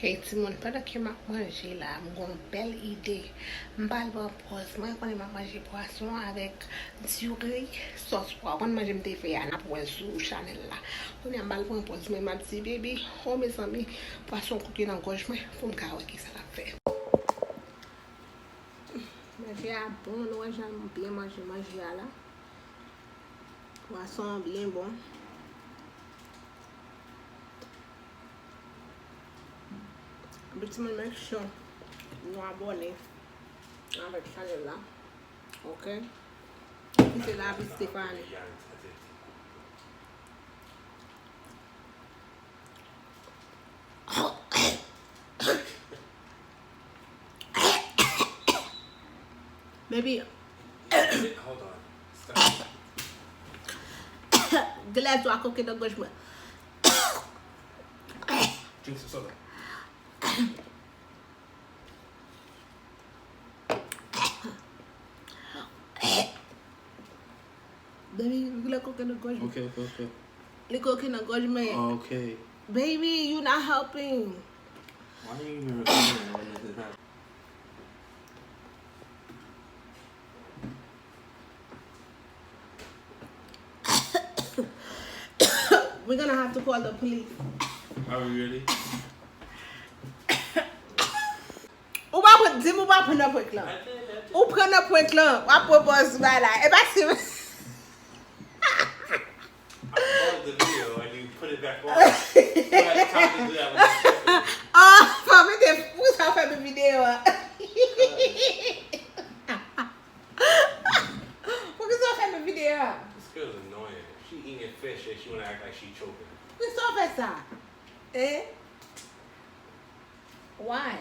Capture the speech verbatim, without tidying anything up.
Hey timoun, pandan ke m ap manje la, m gen yon bèl ide. M pral pran pòz mwen, konnen m ap manje pwason avèk diri, sòs pwa. Ou konn manje m te fè a, n ap wè l sou chanèl la. Kounye a m pral pran pòz mwen, m ap di, baby, oh mezanmi, pwason koke nan gòj mwen, pou m ka wè kisa l ap fè. Manje a bon, nou wè jan m byen manje manje a la. Pwason an byen bon. Epi timoun, make sure nou abòne avèk chanèl la. Ok? Kite lavi Stephanie. Baby. Hold on. Stop. Glèt dwa koke nan gòj mwen. Drink some soda. Baby, glèt koke nan gòj mwen. Ok, ok, ok. Li koke nan gòj mwen. Ok. Baby, you not helping. Why you even recording when this is happening? We're gonna have to call the police. Are we ready? Ou pa pran, di m ou pa pran nan prank lan. Ou pran nan prank lan, w ap pran pòz bay la. E pa si. I paused the video and you put it back on. You had time to do that when you texted me. Oh, fò mete, poukisa w fèmen videyo a? Poukisa w fèmen videyo a? This girl's annoying. She eating fish and she wanna act like she choking. Poukisa w fè sa? Eh? Why?